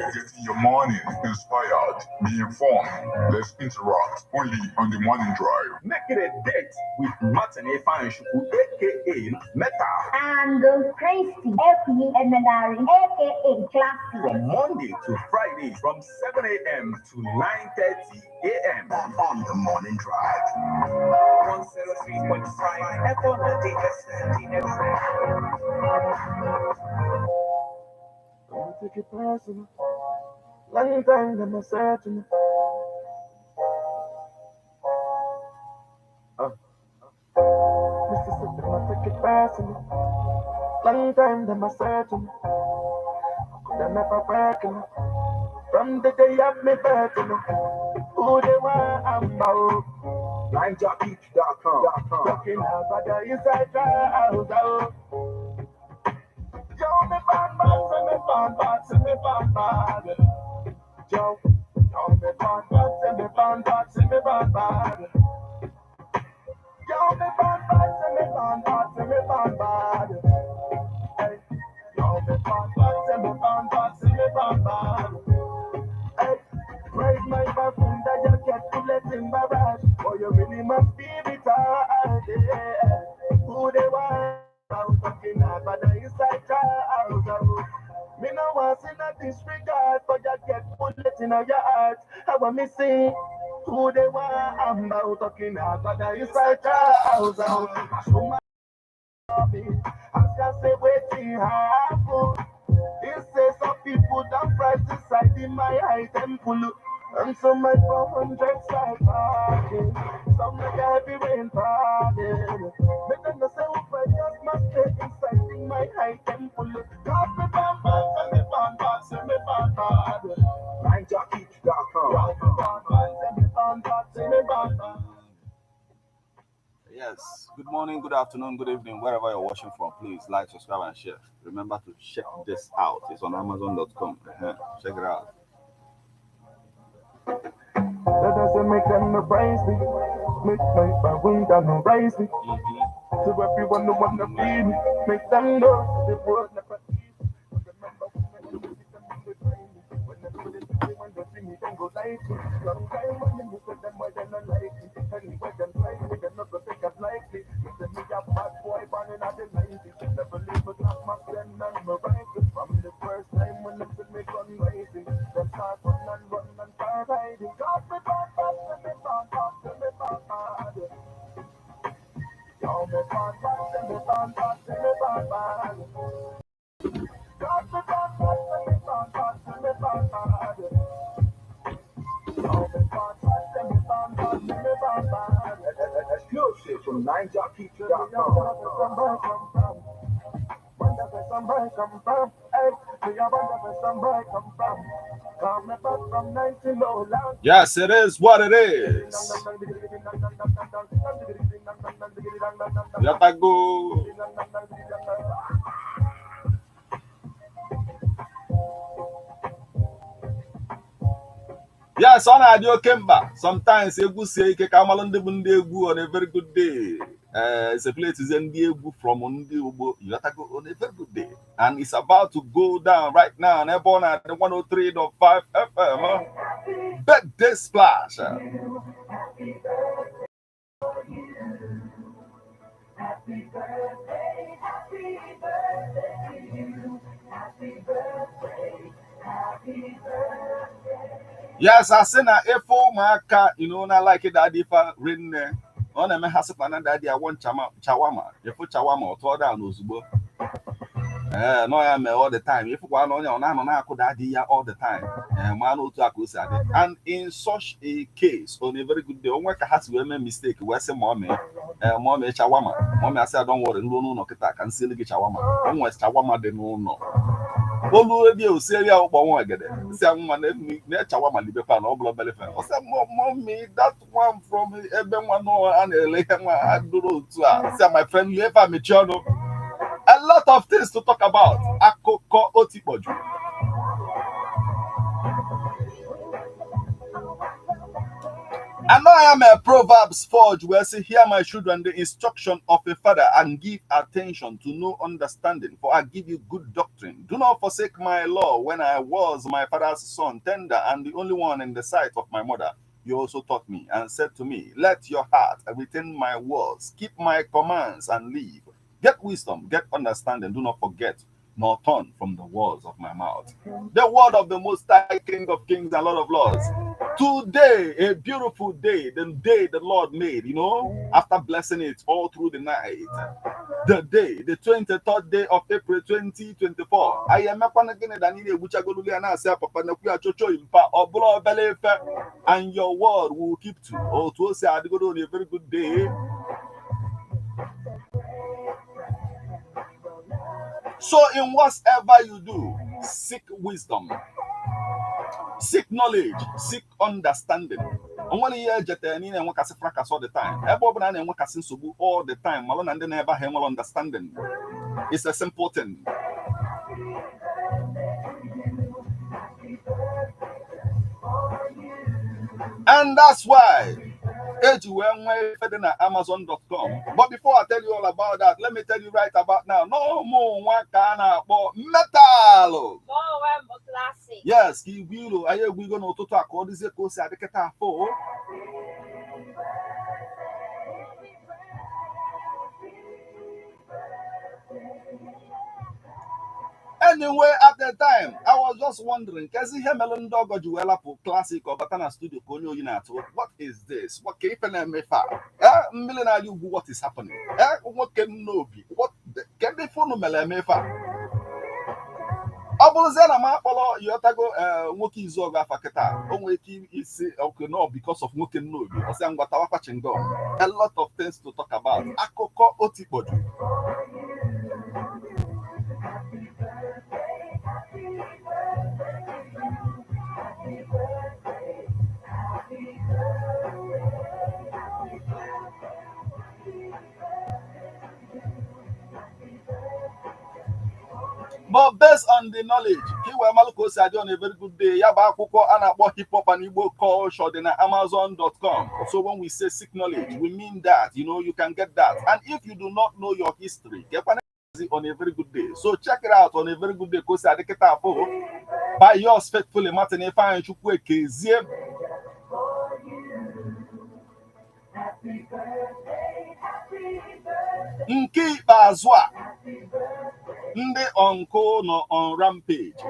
Getting your morning inspired. Be informed. Let's interact only on the Morning Drive. Make it a date with Martin Efanshuku, aka Meta, And Christy Epi Emenari, aka Classy. From Monday to Friday from 7 a.m. to 9:30 a.m. On the Morning Drive. 103.5 Ebona DSM. Don't take it personal. Long time them a searching. Mississippi, I take it personal. Long time them a searching. Could I never working. From the day of me birth, you know. Who they were, I'm out. NigerPeach.com. Talking about the inside the house. Oh. Yo, me bad bad, say me bad bad, say me bad bad. Yo, yo, me bad bad, say me bad bad, say me bad bad. Yo, me bad bad, say me bad bad, say me bad bad. Hey, yo, me bad bad, say me bad bad, say me bad bad. Hey, praise my baboon that you get bullet in barrage. Oh, you really must be retired. Yeah. Who they want? I'm talking about the inside child. Me no want see no disregard, but you get bullet in your heart. How am I missing? Who they want? I'm about talking about the inside child. As I say, waiting happen. It says some people don't price inside in my high temple. And some my 400 side party. Some like heavy rain party. Make them say who precious must stay inside in my high temple. Cause me bam bam, say me bam bam, say me bam bam. NigerPeach.com. Yo, me bam bam, say me bam bam, say me bam bam. Yes. Good morning, good afternoon, good evening, wherever you're watching from. Please like, subscribe, and share. Remember to check this out. It's on Amazon.com. Check it out. That doesn't make them no praise me. Make my baboon down no raise me. To everyone who wanna feed me, make them know the world never easy. But remember when I see them in the train, when they put it to me, when they see me, then go like me. Long time when they say them why they not like me. Anyway, them try me, they not go take us lightly. Me say me a bad boy born in the 90s. Never leave a clap my friend and my rifle. From the first time when they see me gun rising, them start run and run and start hiding. God me bad, bad, me bad, bad, me bad, bad. Yo, me bad, bad, me bad, bad, me bad, bad. God me bad, bad, me bad, bad, me bad, bad. Yo, me bad, bad, me bad, bad, me bad, bad. Exclusive from NigerPeach.com. Yes, it is what it is. Yatago. Yes, ọ na-adị oke mkpa. Sometimes egwu sie ike ka amalụ ndị bụ ndị egwu on a very good day. Separate ndị egwu from ndị ugbo. Yatago on a very good day. And it's about to go down right now. N'ebe ọ na-adị 103.5 FM. Birthday Splash. Yes, I sị na ife ụmụaka na like daddy fa rinne. Ọ na-eme ha sịkwa na daddy I want chawama. Ịfụ chawama ọ tụọ down ozugbo. Ee, nọ ya mee all the time. Ịfụkwa na onye ọ na-anọ na-akụ daddy ya all the time. Ee, ma na otu a ka o si adị. And in such a case, on a very good day, onwe ka ha si wee mee mistake wee sị ma ọ mee. Ee, ma ọ mee chawama. Ma ọ mee asị ya don't worry, nruo n'ụlọ kịta ka m sielu gị chawama. O nwere chawama dị n'ụlọ. Olu redio sieri ya ụkpọ nwa egede si nwa na chawama libekwa na ọ bụla belefe ọ sị mommy that one from ebe nwa nọ a na-ele ihe nwa adụrụ otu a si my friend lee ebe a mechie ọnụ. A lot of things to talk about. Akụkọ otikpọju. Anọ I am a Proverbs 4 where say, "Hear, my children, the instruction of a father, and give attention to know understanding, for I give you good doctrine. Do not forsake my law. When I was my father's son, tender and the only one in the sight of my mother, you also taught me and said to me, 'Let your heart retain my words, keep my commands and live.' Get wisdom, get understanding, do not forget nor turn from the words of my mouth." The word of the Most High, King of Kings and Lord of Lords. Today, a beautiful day, the day the Lord made, after blessing it all through the night. The day, the 23rd day of April 2024. I am gịnị da niile egbuchagolulu ya na-asị papa nekwu ya chocho mpa ọ bụla obele ife, and your word will keep to otu o si adịgodo on a very good day. So in whatever you do, seek wisdom, seek knowledge, seek understanding. Onwere ihe ejete na ị na-enwekasị fracas all the time, ebe ọ bụla a na-enwekasị nsogbu all the time, malụ na ndị na-ebe ahụ enwere understanding. It's a simple thing. And that's why eji wee nwee ife dị na amazon.com. But before I tell you all about that, let me tell you right about now, no mụ nwa ka a na-akpọ metalụ. Classic. Yes, ka igwe ilo anyị egwu igo n'ụtụtụ a ka ọ dịzie ka o si adị kịta afọ. Anyway, at the time, I was just wondering, kezi ihe mere ndị ọgọ ji wee lapụ Classic ọ bata na studio ka onye oyi na-atụ? What is this? What ka ife na-eme fa? Mmiri na-arị ugwu, what is happening? Nwoke m n'obi, what kedu ife unu mere eme fa? Ọ bụrụzie na m akpọrọ yọtago nwoke izu ọgụ afa kịta, o nwere ike isi okay, no, because of nwoke m n'obi, ọ sị ngwa tawakwa chingom. A lot of things to talk about. Akụkọ otikpoju. But based on the knowledge, ka i wee malụ ka o si adị on a very good day, ya bụ akwụkwọ a na-akpọ Hip Hop and Igbo Culture dị na amazon.com. So when we say seek knowledge, we mean that, you can get that. And if you do not know your history, get on a very good day. So check it out on a very good day ka o si adị kịta afọ. By yours faithfully, Martin Ifeanyi Chukwuekezie. Nke ikpeazụ a, ndị ọnkụ nọ on rampage.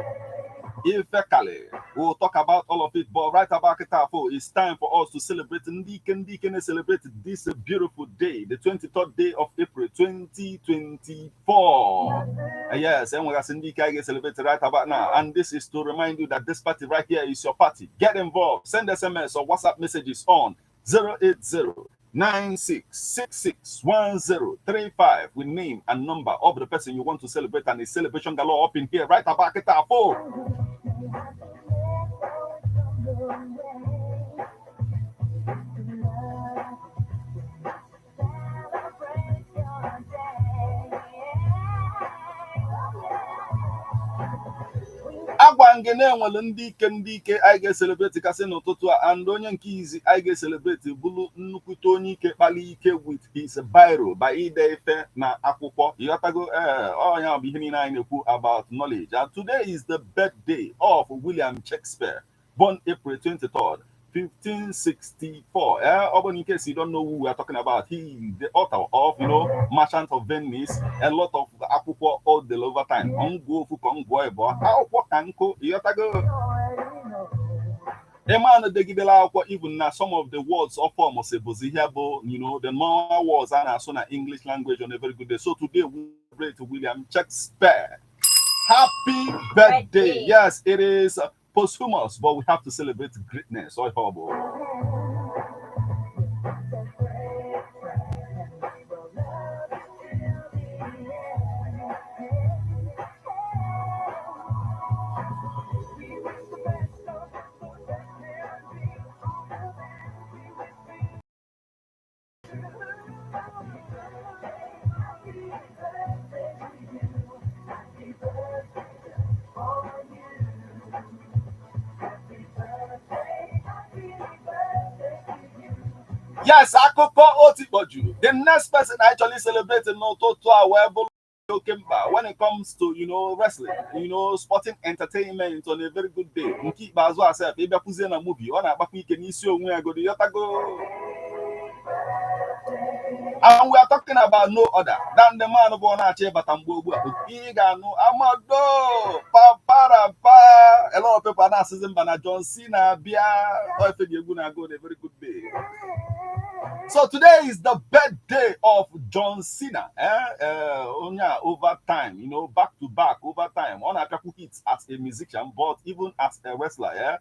Ifekali, we'll talk about all of it, but right about Kitafo, it's time for us to celebrate Ndike Ndike and celebrate this beautiful day, the 23rd day of April 2024. Yes, and we are Ndike I celebrate right about now. And this is to remind you that this party right here is your party. Get involved. Send SMS or WhatsApp messages on 080 96661035 with name and number of the person you want to celebrate, and a celebration galore up in here right about Kitafo. Agwa gị na-enwere ndị ike ndị ike anyị ga-eselebreti kasị n'ụtụtụ a, and onye nke izi anyị ga-eselebreti bụrụ nnukwute onye ike kpali ike with his biro by ide ife na akwụkwọ. Ịghọtago? Ee, ọnya bụ ihe niile anyị na-ekwu about knowledge. And today is the birthday of William Shakespeare, born April 23rd, 1564. Ọ in case you don't know who we are talking about, he the author of Merchant of Venice, a lot of akwụkwọ all the over time. Ngụ ofu ka ngụọ ịbụọ akwụkwọ ka nkụ. Ịghọtago? Ịmanụ degidela akwụkwọ, even na some of the words of forms bụzi ihe bụ the normal words a na-asụ na English language on a very good day. So today we celebrate William Shakespeare. Happy birthday. Birthday. Yes, it is posthumous, but we have to celebrate greatness. Oh, horrible. Yes, akụkọ otikpọju. The next person actually celebrating n'ụtụtụ a wee bụrụ oke mkpa when it comes to wrestling, sporting entertainment on a very good day. Nke ikpeazụ asef ịbịakwuzie na movie, ọ na-agbakwa ike n'isi onwe ya godo yọtago. And we are talking about no other than the man bụ ọ na-achọ ịbata mgbe ugbu a. Ị ga-anụ amado paparapa. A lot of people na-asịzi mba na John Cena bịa efe gị egwu na-agụ on a very good day. So today is the birthday of John Cena. Eh? Onye a over time, back to back over time. Ọ na-apịakwu hits as a musician, but even as a wrestler, yeah.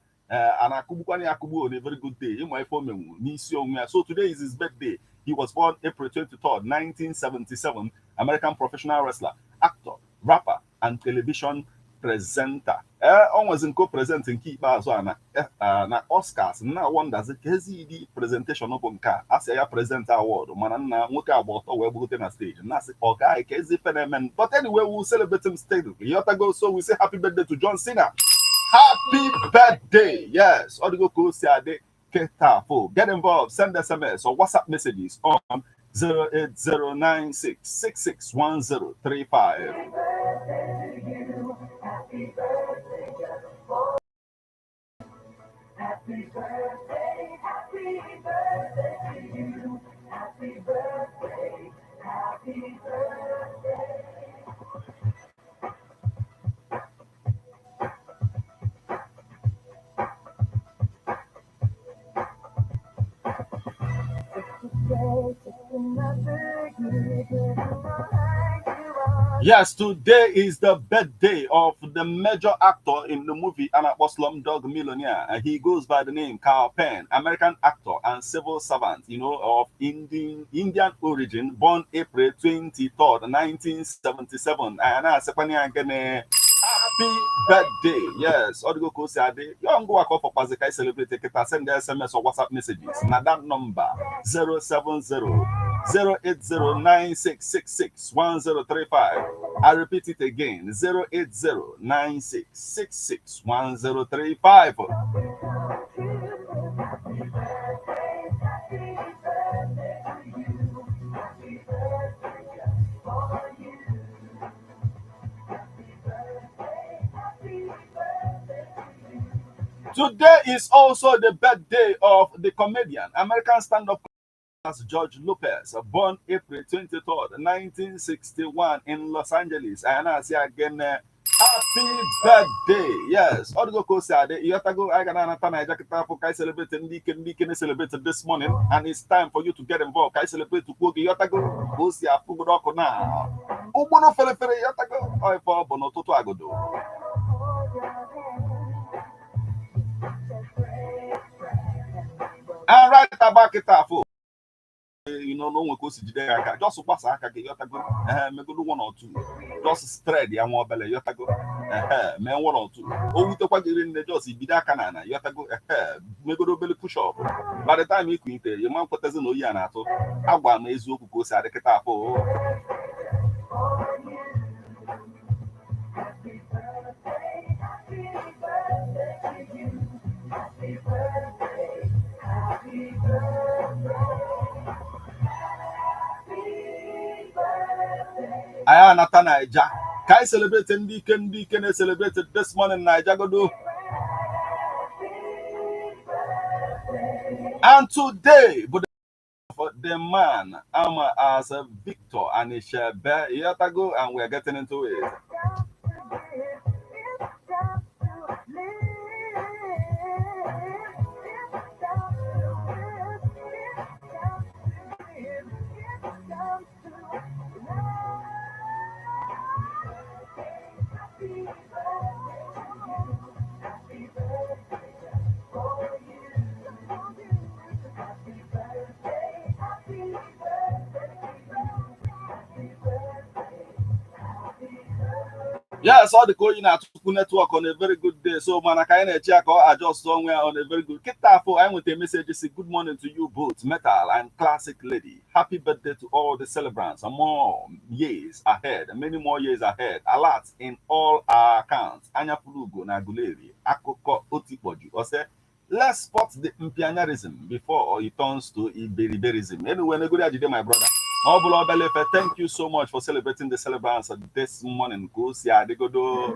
And akụgbukwana ya akụgbu on a very good day. Ịma ife o menwu n'isi onwe ya. So today is his birthday. He was born April 23rd, 1977. American professional wrestler, actor, rapper, and television presenter. Ee, ọ nwezi nke present nke ikpeazụ a na Oscars na wondazi ka ezi ịdị presentation bụ nke a asị ya present award, mana nna nwoke agba ọtọ wee gbugote na stage na-asị ọ gaghị ka ezi ife na-eme. But anyway, we'll celebrate him steadily. Yotago. So we say happy birthday to John Cena. Happy birthday. Yes, ọ dịgo ka o si adị kịta. Fo get involved, send SMS or WhatsApp messages on 08096661035. Happy birthday, happy birthday to you. Happy birthday, happy birthday. Just another year, getting behind you are. Yes, today is the birthday of the major actor in the movie Anakpo Slumdog Millionaire. And he goes by the name Carl Penn, American actor and civil servant, of Indian origin, born April 23rd, 1977. And I say, happy birthday. Yes, Odigo Kosi Ade. Young go for Pazikai celebrate kita send the SMS or WhatsApp messages. Na that number 070 08096661035. I repeat it again, 08096661035. Happy birthday, happy birthday to you. Happy birthday just for you. Happy birthday, happy birthday to you. Today is also the birthday of the comedian, American stand-up George Lopez, born April 23rd, 1961 in Los Angeles. And I say again, happy birthday. Yes, Odigo Kosiade, Yotago, I got Naija kita for kai celebrate ndị ike celebrate this morning, and it's time for you to get involved. Kai celebrate to kwoge Yotago, Kosi afụgodo ọkụ na. Ụgbọrọ fere fere Yotago, ọ ife ọ bụ n'ụtụtụ agodo. Hold your hand. Such a great friend. And right about kita afọ na onwe ka o si jide ya aka, just gbasa aka gị yọtago, ee, megodo one or two, just spread ya nwa obele yọtago, ehe, mee one or two, o wutekwa gị nne, just bido aka na ana yọtago, ehe, megodo obele push up. By the time ịkụ ite ị ma nkwetazi na oyi a na-atụ agwa m eziokwu ka o si adị kịta afọ. For you. Happy birthday, happy birthday to you. Happy birthday, happy birthday. Happy birthday. Anyị anata Naija ka anyị celebrate ndị ike na-celebrate this morning Naija godo. Happy birthday. And today bụ for the man ama as Victor Anishebe Yotago, and we're getting into it. It's time to give. It's time to live. It's time to live. It's time to give. It's time to love. Happy birthday to you. Happy birthday just for you. Happy birthday. Happy birthday to you. Happy birthday. Happy birthday. Yes, ọ dị ka oyi na-atụkwu network on a very good day. So mana ka anyị na-eche ya ka ọ adjust onwe ya on a very good kịta afọ, anyị nweta message si, "Good morning to you both, Metal and Classic Lady. Happy birthday to all the celebrants and more years ahead, many more years ahead. Alert in all our accounts." Anya furu ugo na Aguleri akụkọ otikpọju ose. Let's spot the mpianyarism before it turns to iberiberism. Anyway, negori ajide, my brother. Ọ bụla obele ife. Thank you so much for celebrating the celebrants this morning. Ka o si adịgodo.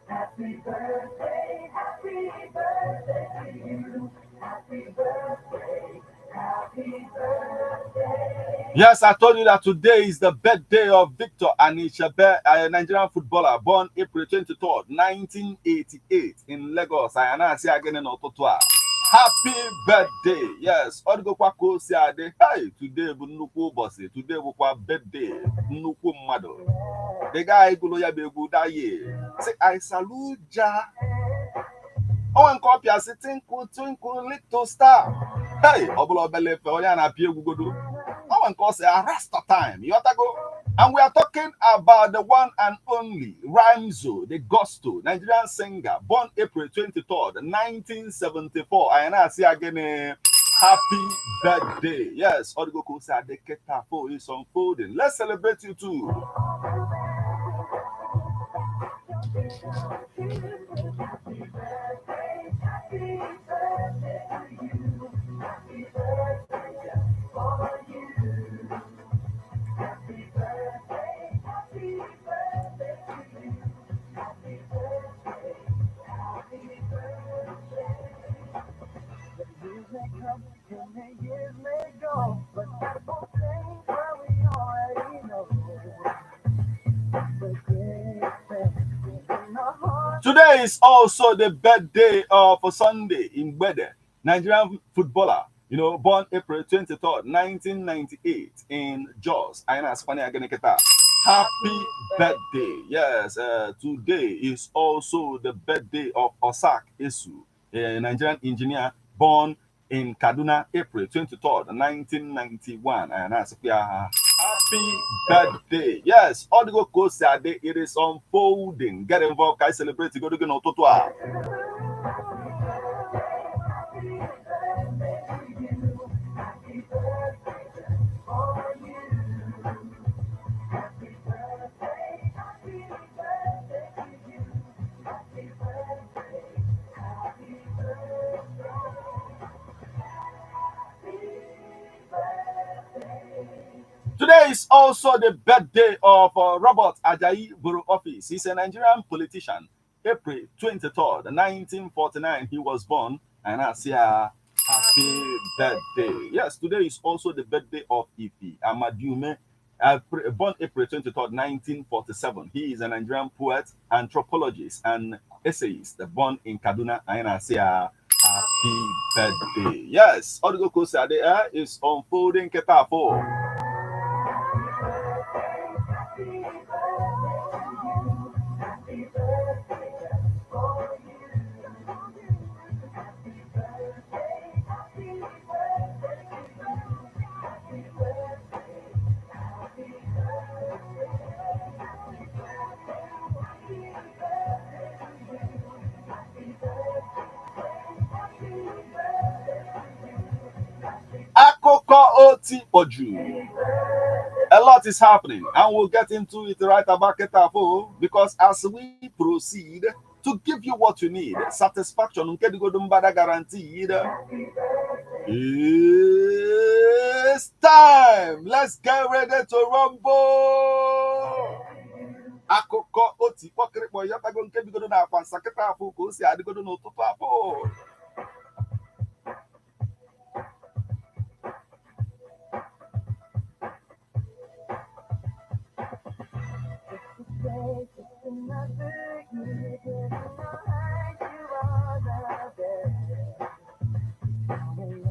Happy birthday, happy birthday to you. Happy birthday, happy birthday. Yes, I told you that today is the birthday of Victor Anichebe, a Nigerian footballer born April 23rd, 1988 in Lagos. I announce again n'ụtụtụ a. Happy birthday. Yes, ọ dịgokwa ka o si adị. Hey, today bụ nnukwu ụbọchị. Today bụkwa birthday nnukwu mmadụ. The guy gụrụ ya bụ egwu that year. Say, "I salute Jah." Onwe nke ọpịa sị, "Twinkle, twinkle, little star." Hey, ọ bụla obele efe onye a na-apịa egwu godo. Onwe nke ọ sị "Arrest time." Ịghọtago? And we are talking about the one and only Rhymzo, the Gusto, Nigerian singer, born April 23rd, 1974. I na-asị again, happy birthday. Yes, Odigoko Sadeketafo is unfolding. Let's celebrate you too. Happy birthday, happy birthday to you. Happy birthday just for you. Happy birthday, happy birthday to you. Happy birthday, happy birthday. The years may come and the years may go, but that won't change what we already know. The great thing in our hearts. Today is also the birthday of Sunday Ngbede, Nigerian footballer, born April 23rd, 1998 in Jos. Anyị na again. Happy birthday. Yes, today is also the birthday of Osak Esu, a Nigerian engineer born in Kaduna, April 23rd, 1991. And that's happy birthday. Yes, all the go it is unfolding. Get involved, guys. Celebrate. Go to n'ụtụtụ a. Happy birthday to you. Happy birthday just for you. Happy birthday, happy birthday to you. Happy birthday, happy birthday. Happy birthday. Today is also the birthday of Robert Ajayi Buru Office. He's a Nigerian politician. April 23rd, 1949, he was born. And I say, happy birthday. Yes, today is also the birthday of Ify Amadiume, born April 23rd, 1947. He is a Nigerian poet, anthropologist, and essayist, born in Kaduna. And I say, happy birthday. Yes, Odigo Kosade is unfolding Ketafo. Happy birthday to you. Happy birthday just for you. Happy birthday, happy birthday to you. Happy birthday, happy birthday. Happy birthday, happy birthday to you. Happy birthday, happy birthday to you. Happy Akụkọ oti kpọju. A lot is happening, and we'll get into it right about Ketafo, because as we proceed to give you what you need, satisfaction nke dịgodo mbada guaranteed. It's time. Let's get ready to rumble. Akụkọ oti kpọkịrịkpọ ya tago nke bigodo na akwa nsakịta afọ ka o si adịgodo n'ụtụtụ afọ. Day, just another year, in my eyes, you are the best. I love you,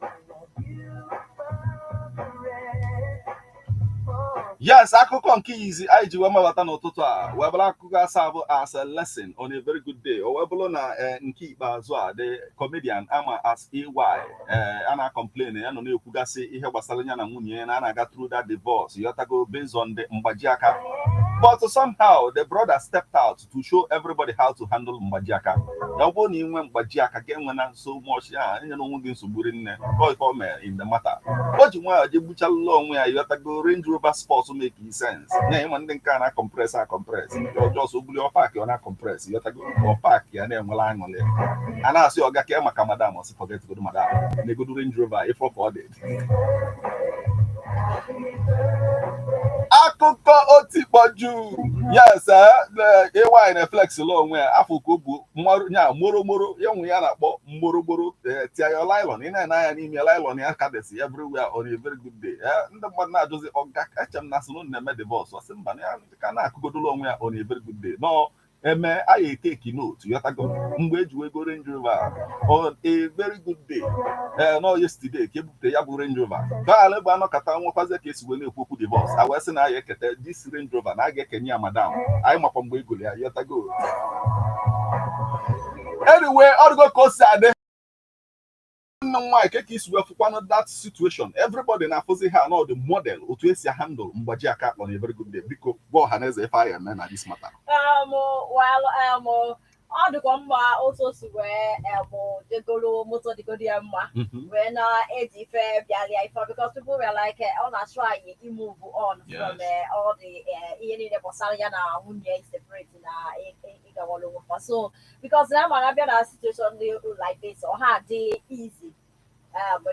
I love you above the rest. Oh, Yes, akụkọ nke izi anyị ji wee mabata n'ụtụtụ a wee bụrụ akụkọ asaa bụ as a lesson on a very good day. O wee bụrụ na nke ikpeazụ a, the comedian ama as AY, a na-complain, ya nọ na-ekwugasị ihe gbasara ya na nwunye ya na a na-aga through that divorce, yọtago, based on the mgbaji aka. But somehow the brother stepped out to show everybody how to handle mgbaji aka. Ya ọ bụrụ na ị nwee mgbaji aka, ga enwe na so much ya enyere onwe gị nsogbu rinne. Ọ ife o mere in the matter, o ji nwayọọ je gbuchalụla onwe ya, yọtago Range Rover Sport make sense ya. Ịma ndị nke a na-compress a compress ọjọọ, obuli ọ park, ọ na-compress, yọtago ọ park ya, na-enwela aṅụrị. A na-asị ọga ka maka madam, ọsị forget godo madam, negodo Range Rover ịfọ ka ọ dị. Akụkọ otikpọju, yes, AY na flex lụ onwe ya afọ ka o bụ nya moromoro ya nwe ya na-akpọ moromoro tia ya nylon. Ị na-ene anya n'ime nylon ya ka dịsị everywhere on a very good day. Ndị mmadụ na-ajụzi ọga eche m na sị na-eme divorce. Ọ sị mba, na ya ka na-akụgodolo onwe ya on a very good day. Nọ eme anyị eteki note, yọtago mgbe eji wee go Range Rover on a very good day. Ee, nọ yesterday ka ebupụta ya bụ Range Rover gaala ebe anọkọta nwekwazi ka esi wee na-ekwu okwu divorce, a wee sị na anyị eketa this Range Rover na a ga-ekenye ya madam anyị makwa mgbe egolo ya, yọtago. Anyway, ọdụgo ka o si adị. Nne m nwaanyị, ka isi wee fụkwanụ that situation? Everybody na-afụzi ha nọ the model otu esi handle mgbaji aka on a very good day. Biko gwa ọha na eze ife anyị eme na this matter. Well, ọ dịkwa mma otu o si wee jegoro moto dịgodi ya mma wee na-eji ife bịalịa ife, because people were like, ọ na-try move on from all the ihe niile gbasara ya na nwunye separate na ịgawara onwe fa. So because na ma abịa na situation dị like this, ọ ha dị easy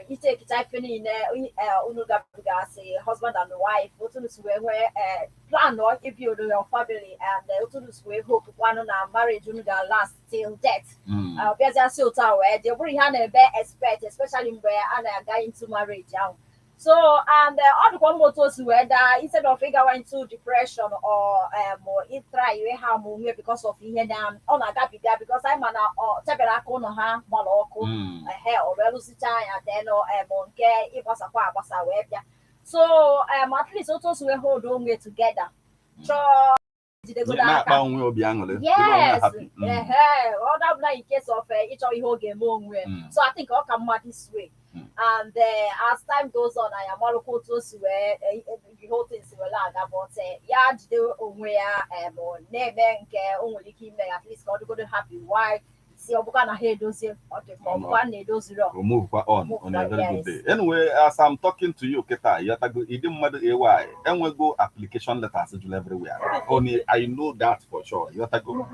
ichekicha ife niile unu gabigasị, husband and wife, otu unu si wee nwee plan or ibuild your family and otu unu si wee hope kwanụ na marriage unu ga last till death. Bịazịa si otu a wee dị, ọ bụrụ ihe a na-ebe expect, especially mgbe a na-aga into marriage ahụ. So and ọ dịkwa mma otu o si wee daa, instead of ịgawa into depression or ịtry iwe ha ma onwe because of ihe na ọ na-agabiga, because anyị ma na ọ tebere aka ụlọ ha gbara ọkụ. Ehe, ọ wee rụsichaa ya, then nke ịgbasakwa agbasa wee bịa. So at least otu o si wee hold onwe together, chọọ jidegodo aka. Na-akpa onwe obi aṅụrị. Yes, ehe, ọ dabụla in case of ịchọ ihe ọ ga-eme onwe. So I think ọ ka mma this way. And as time goes on, anyị amarụkwa otu o si wee the whole thing si wee aga, but ya jide onwe ya, na-eme nke o nwere ike ime, at least ka ọ dịgodo happy. Why si ọ bụkwa na ha edozie, ọ dị ma ọ bụkwa na edoziri ọ We'll move on on a very good day. Anyway, as I'm talking to you, Keta, yatago ịdị mmadụ AY enwego application letters jụrụ everywhere. Only I know that for sure. Yatago.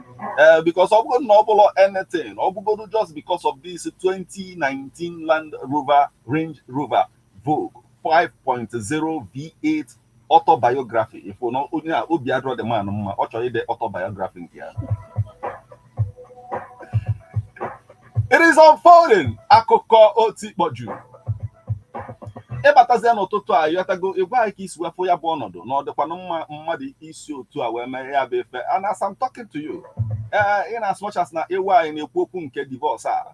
Because ọ bụrụ na ọ bụrụ anything, ọ bụgodu just because of this 2019 Land Rover Range Rover Vogue 5.0 V8 autobiography. If you know, onye a obi adịrọ the man mma, ọ chọrọ ide autobiography nke ya. It is unfolding. Akụkọ otikpọju. Ịbatazie n'ụtụtụ a, yọtago ịgwa anyị ka isi wefụ ya bụ ọnọdụ na ọ dịkwanụ mma mmadụ isi otu a wee mee ya bụ ife. And as I'm talking to you, ee, in as much as na ewu anyị na-ekwu okwu nke divorce a,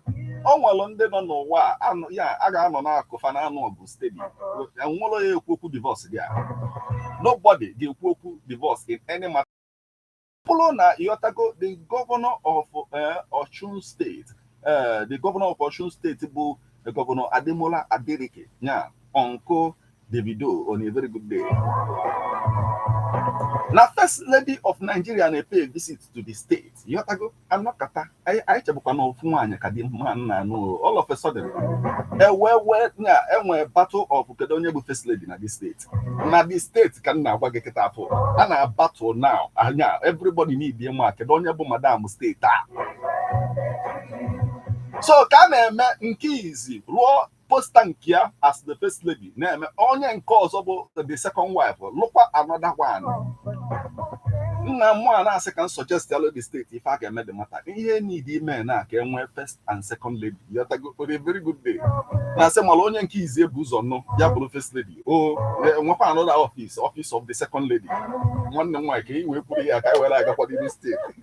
o nwere ndị nọ n'ụwa a ya a ga-anọ n'akụfa na anụ ọgụ steady, enwere ya ekwu okwu divorce dị a. Nobody ga-ekwu okwu divorce in any matter. Bụrụ na ịghọtago, the governor of Osun State, the governor of Osun State bụ the Governor Ademola Adeleke, ya Uncle Davido on a very good day. Na First Lady of Nigeria na-pay visit to the state. Ịghọtago, anọkata anyị chebụkwa na ofu nwaanyị ka dị mma nna anụ. All of a sudden, ewe ya enwe battle of kedu onye bụ First Lady na this state. Na the state ka m na-agwa gị kịta afọ a na battle now anya everybody need ịma kedu onye bụ madam steeti a. So ka a na-eme nke izi rụọ poster nke ya as the First Lady, na-eme onye nke ọzọ bụ the second wife lụkwa another one. Nna mmụọ a na-asị ka m suggest alo the state ife a ga-eme the matter, ihe need ime na ka e nwee first and second lady, yọtago, on a very good day. Na-asị mara onye nke izi ebu ụzọ nụ ya bụrụ First Lady, o nwekwa another office, office of the second lady. Nwanne m nwaanyị, ka ị wee kwuru ya ka anyị were agakwa n'ime steeti.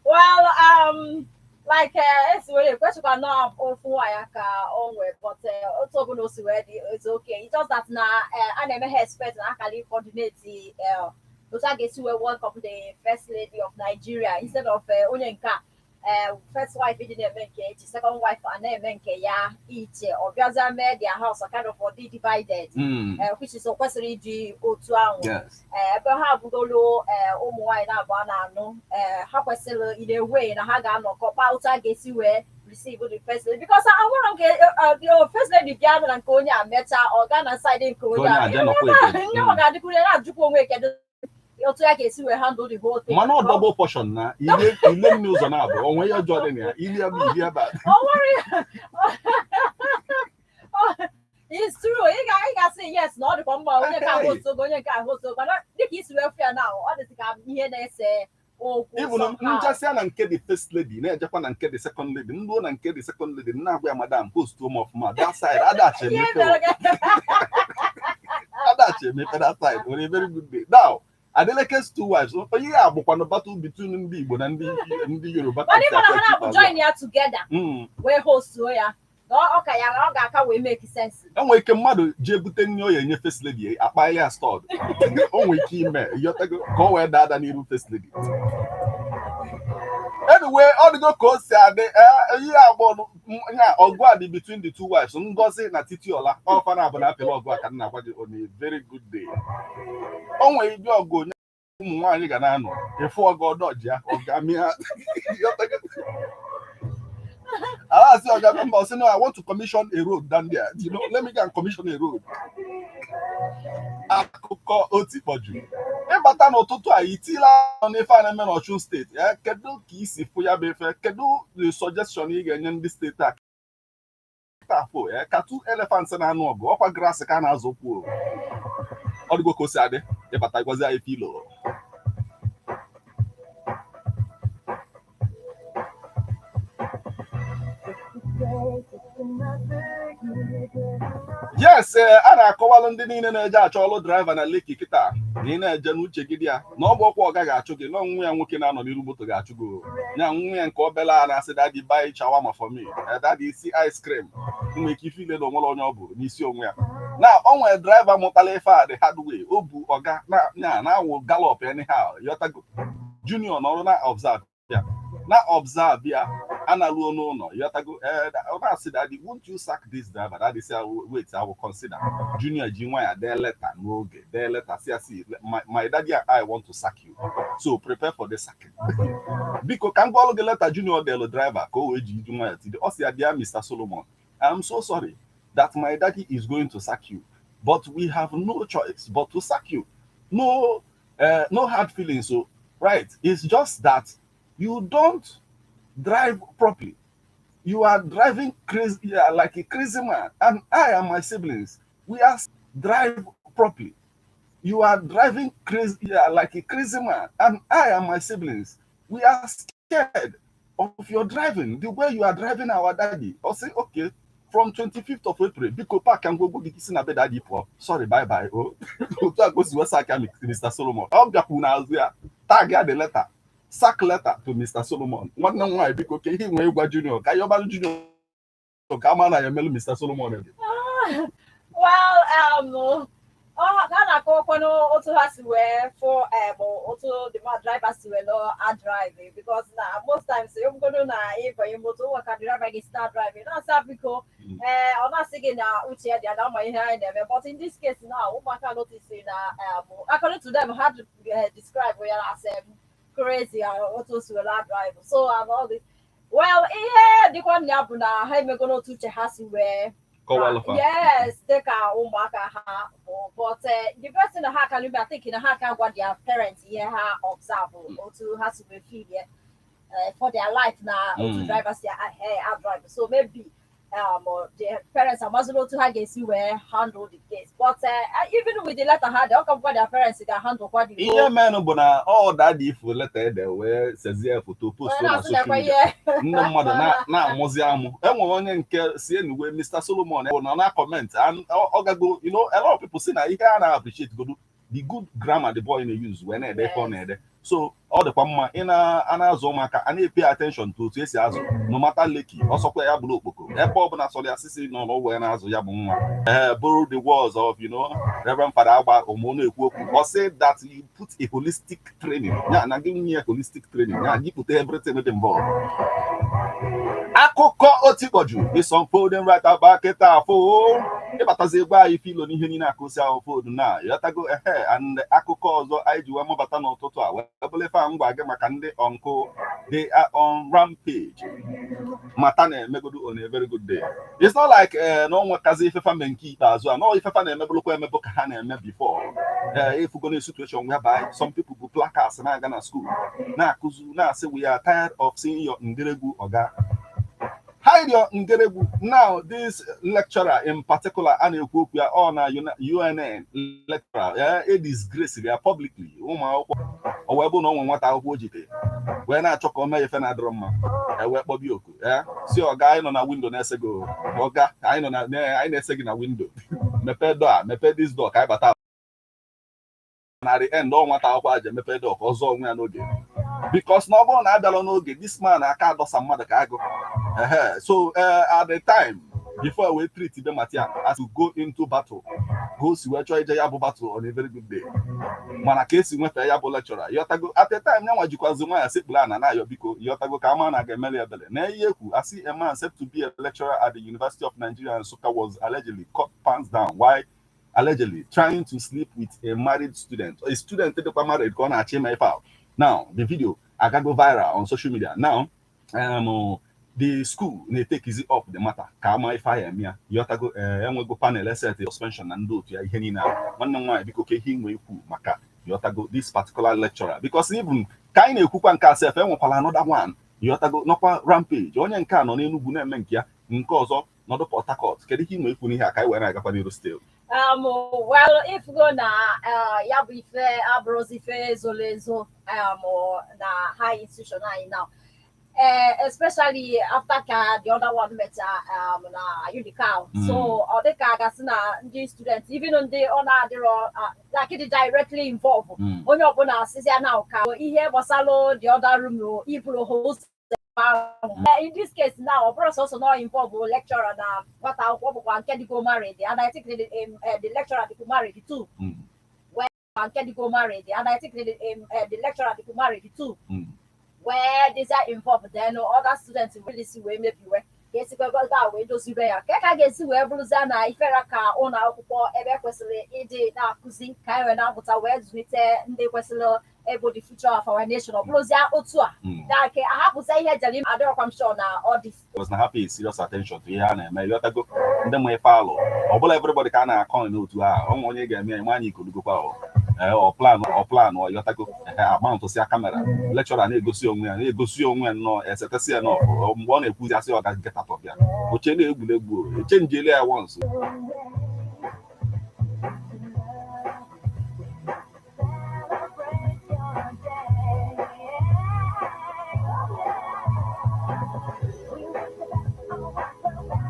Well, like esi were ekwesịkwa na ofu nwaanyị ka o nwee, but otu ọbụla o si wee dị, it's okay. It's just that na a na-eme ha expect na akara coordinate otu a ga-esi wee welcome the First Lady of Nigeria instead of onye nke a First wife dị na-eme nke iche, second wife a na-eme nke ya iche. Ọ bịazịa mee their house kind of dị divided, which is o kwesịrị ịdị otu ahụ. Ebe ha abụgolo ụmụ nwaanyị na-abụọ na-anụ, ha kwesịrị in a way na ha ga-anọkọ kpaa otu a ga-esi wee receive the first lady, because ahụrụ nke the first lady bịa na nke onye a, mechaa ọ gaa na side nke onye onye a. a jee nọkwa ebe. Nye ọ ga-adịkwuru ya na-ajụkwa onwe kedu otu ya ga-esi wee handle the whole thing. Mana ọ double portion na ile ile nne ụzọ na-abụ onwe ihe ọjọọ dị na ya, ili ebe ili ebe a. O nwere, it's true, ị ga-asị yes na ọ dịkwa mma, onye nke ahụ otu oge, onye nke ahụ otu oge, mana dịka isi wee fụ ya na ọ dịzị ka ihe na-ese okwu Even somehow. Nchasịa na nke the first lady, na-ejekwa na nke the second lady, m ruo na nke the second lady, m na-agwa ya, "Madam, post m ọfụma that side." Adachi ihe emepe. Mere gị. Adachi emepe that side on a very good day. Now, Adeleke's two wives, onye ya bụkwanụ battle between ndị Igbo na ndị Yoruba. Mana ị mara ha na-abụ join ya together wee hostuo ya na ọ ka ya ọ ga-aka wee make sense. Enwere ike mmadụ jee bute nri ọ ya enye first lady, akpa ya stọd, o nwere ike ime yọtago ka ọ wee daa ada n'iru first lady. Anyway, ọ dịgo ka o si adị. Ihe agbọ ya ọgụ a dị between the two wives, Ngozi na Titiola. Ọfa na abụ na apịla ọgụ a ka m na-agwa gị on a very good day. O nwere ibi ọgụ onye ụmụ nwaanyị ga na-anọ efu ọgụ ọdọji ya ọga mịa. Yọtago? Ala asị ọga mba, ọsị, "No, I want to commission a road down there. Let me go and commission a road." Akụkọ otikpọju ịbata n'ụtụtụ a itila n'ife a na-eme n'Ọchụn Steeti ya. Kedu ka isi fụ ya bụ ife? Kedu the suggestion ị ga-enye ndị steeti a kịta afọ ya ka two elephants na-anụ ọgụ ọkwa grass ka a na-azụ okwu? Ọ dịgo ka o si adị. Ịbata gwazi anyị filo. Yes, a na-akọwalụ ndị niile na-eje achọ ọlụ driver na Lekki kịta na ị na-eje n'uche gị dị ya na ọ bụ ọkwa ọ gaghị achụ gị na nwa ya nwoke na-anọ n'iru moto ga-achụ gị o. Ya nwa ya nke obele a na-asị, "Daddy, buy shawarma for me." "Daddy, isi ice cream." Nwere ike ife ile na onwere onye ọ bụ n'isi onwe ya na o nwere driver mụtara ife a the hard way. O bu ọga na ya na-awụ gallop anyhow, yọtago. Junior nọrọ na observe ya, na observe ya, analuo n'ụlọ, yọtago. Ọ na-asị, "Daddy, won't you sack this driver?" Daddy say, "Wait, I will consider." Junior ji nwa ya dee leta n'oge, dee leta si ya, "See, my daddy and I want to sack you, so prepare for the sacking." Biko ka m gwa ọlụ gị leta Junior delu driver ka o wee ji iju nwa ya tide. Ọ sị ya, "Dear Mr. Solomon, I'm so sorry that my daddy is going to sack you, but we have no choice but to sack you. No hard feelings." So right, it's just that you don't drive properly. You are driving crazy, yeah, like a crazy man, and I and my siblings, we are drive properly. You are driving crazy, yeah, like a crazy man, and I and my siblings, we are scared of your driving, the way you are driving our daddy." Or say, "Okay, from 25th of April, biko park and go go gị si na be daddy pụọ. Sorry, bye bye." O otu a ka o si wee sack ya. Mr. Solomon ọ bịakwu n'azụ ya tag ya the letter, sack letter to Mr. Solomon. Nwanne m nwaanyị, biko, ka ihe nwee ịgwa Junior ka yọbalụ Junior ka ama na ya emelụ Mr. Solomon ebe. Well, ọ ka a na-akọwakwanụ otu ha si wee fụ otu the man driver si wee lụọ a drive, because na most times ịbụgodo na ịbanye moto ụwa ka driver gị start driving na-asị biko, ee, ọ na-asị gị na uche ya dị ya na ama ihe anyị na-eme. But in this case now, ụmụaka notice na according to them, ha describe ya as crazy, otu o si wee lụọ drive so and all this. Well, ihe dịkwa na ya bụ na ha emego n'otu uche ha si wee Kọwalụfa. Yes, dịka ụmụaka ha bụ. But the best thing na ha can do, I think, na ha ka gwa their parents ihe ha observe, otu ha si wee feel ya for their life na otu driver si a drive. So maybe the parents amazụla otu ha ga-esi wee handle the case. But even with the letter ha dị, ọ ka gwa their parents ga handle kwa the Ihe whole menụ bụ na ọ daddy ifu leta ede wee sezie foto post Onye na na-asị social nakwa media. Ihe Ndị mmadụ na-amụzi amụ. Enwere onye nke si enuwe Mr. Solomon bụ na na comment and ọ gago. A lot of people say na ihe a na-appreciate godu. The good grammar the boy na-use wee na-ede ife ọ na-ede. So ọ dịkwa mma ị na a na-azụ ụmụaka, a na-epay attention to otu esi azụ, no matter Lekki, ọsọkwa ya bụrụ okpoko, ebe ọbụla sọrọ ya sisi nọ n'ụwa ya na-azụ ya bụ nwa. Ee, borrow the words of Reverend Father Agba Omo na-ekwu okwu, ọ sị that you put a holistic training, ya na gị nye holistic training, ya gị put everything dị involved. Akụkọ otikpọju is unfolding right about kịta afọ ịbatazi egwu anyị filo n'ihe niile akụsi ahụ fodu na yọtago ehe. And akụkọ ọzọ anyị ji wee mabata n'ụtụtụ a wee bụrụ ife a ngwa gị maka ndị uncle. They are on rampage mata na-emegodu on a very good day. It's not like na ọ nwekazi ifefa mee nke ikpeazụ a nọ ifefa na-emebụrụkwa emebụ ka ha na-eme before. Ifugo na situation whereby some people bụ placards na-aga na school na-akụzi na-asị, "We are tired of seeing your ngeregwu, oga, hide your ngeregwu." Now this lecturer in particular a na-ekwu okwu ya, ọ na UNN lecturer ya, e disgrace ya publicly. Ụmụ akwụkwọ, ọ wee bụ na ọ nwe nwata akwụkwọ o jide wee na-achọ ka o mee ife na-adịrọ mma, e wee kpọbi oku ya si, "Ọga, anyị nọ na window na-ese gị. Ọga, anyị nọ na anyị na-ese gị na window. Mepee door a, mepee this door ka anyị bata." Na the end, ọ nwata akwụkwọ aja emepe door ka ọ zọọ onwe ya n'oge, because na ọ bụrụ na abịala n'oge, this man aka adọsa mmadụ ka agụ ehe. So at the time before we treat the matter as to go into battle, ka o si wee chọọ ije ya bụ battle on a very good day, mana ka esi nweta ya bụ lecturer, yọtago, at the time nyanwa jikwazi nwa ya sekpuru ana na-ayọ biko, yọtago, ka ama na ga-emeli ebele na ihe ekwu asị. A man said to be a lecturer at the University of Nigeria Nsukka was allegedly caught pants down while allegedly trying to sleep with a married student. A student dịkwa married ka ọ na-achọ ime ife ahụ. Now the video agago viral on social media. Now the school na-etekizi up the matter ka ama ife ahụ eme ya, yọtago. Enwego panel eset suspension na ndị otu ya, ihe niile ahụ. Nwanne m nwaanyị, biko, ka ihe inwe ikwu maka, yọtago, this particular lecturer, because even ka anyị na-ekwukwa nke asef, enwekwala another one, yọtago, nọkwa rampage. Onye nke a nọ n'Enugwu na-eme nke ya, nke ọzọ nọdụ Port Harcourt. Kedu ihe inwe ikwu n'ihe a ka anyị were na-agakwa n'iru still? Well, if go na ya bụ ife abụrụzi ife zoro ezo na high institution anyị now, especially after ka the other one meta na Unical. So ọ dịka a gasị na ndị student, even ndị ọ na-adịrọ like dị directly involved, onye ọbụla asịzịa na ka ihe gbasara the other room iburu host. In this case now, ọ bụrụ sọsọ nọ involve lecturer na nwata akwụkwọ, bụkwa nke dịgo married, and I think the lecturer dịgo married too. Well, nke dịgo married, and I think the lecturer dịgo married too. Wee dịzia involved, then other students really si wee mebiwe ka esikwa ebe a wee dozibe ya, ka a ga-esi wee bụrụzie na ifere ka ụlọ akwụkwọ ebe kwesịrị ịdị na-akụzi ka anyị wee na-amụta wee zụlite ndị kwesịrị ịbụ the future of our nation, ọ bụrụzie otu a na nke ahapụzie ihe ejere adịrọkwa m sure na ọ dị. Because na ha pay serious attention to ihe a na-eme, yọtago. Ndị ma ife alụ ọ bụla, everybody ka a na-akọ n'otu a ọnwa onye ga-eme ya nwaanyị ikolugokwa ọ plan, ọ plan, ọ yọtago agba ntụsịa camera, lecturer na-egosi onwe ya, na-egosi onwe ya nnọọ, esetesi ya nọọ mgbe ọ na-ekwuzi, asị ọ ga get out of ya, oche na-egwuregwu echenjiele ya once. Celebrate your day. We wish the best of us the best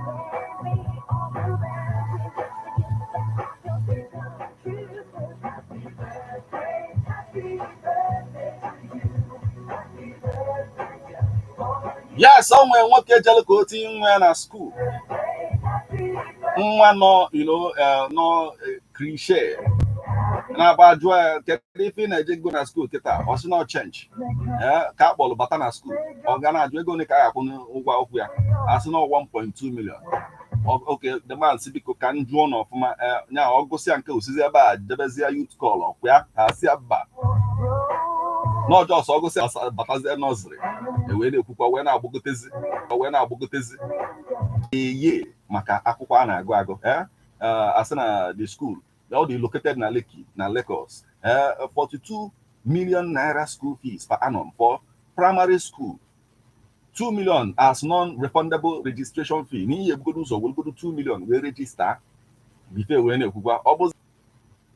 when we all do that. We wish to give the best your dreams come true. Happy birthday, happy birthday to you. Happy birthday just for you. Yes, o nwere nwoke jere ka o tinye nwa ya na school, nwa nọ nọ cliche na-agba jụọ ya, "Kedu ife ị na-eje go na school kịta?" Ọ sị na change ka a kpọrọ bata na school. Ọ ga na-ajụ ego ole ka a ga-akwụ n'ụgwọ akwụkwọ ya, asị na 1.2 million. Okay, the man si, "Biko, ka m jụọ na ọfụma." Nya ọ gụsịa nke osizi ebe a jebezie youth call ọkwa ya ha si mba n'ọjọọ sọ, ọ gụsịa batazie nursery, ewee na-ekwukwa wee na-agbagotezi, wee na-agbagotezi eye maka akwụkwọ a na-agụ agụ. Asị na the school ọ dị located na Lekki na Lagos, 42 million naira school fees per annum for primary school, 2 million as non-refundable registration fee, n'ihi ebugodo ụzọ weregodo 2 million wee register bife, wee na-ekwukwa ọ bụ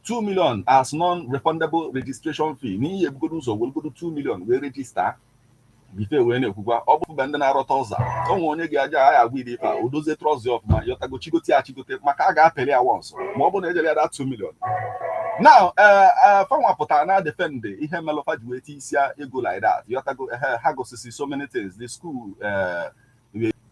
2 million as non-refundable registration fee, n'ihi ebugodo ụzọ weregodo 2 million wee register bife, wee na-ekwukwa ọ bụ ndị na-arọta ọza onwe onye ga-aja agha agwa iri ife a o dozie trouser ọfụma, yọtago, chigote ya chigote, maka a ga-apịrị ya once ma ọ bụ na ejere ya da 2 million. Now, fanwa pụtara na defend ihe melụfa ji wee isi ego like that. Yotago ha gosisi so many things. The school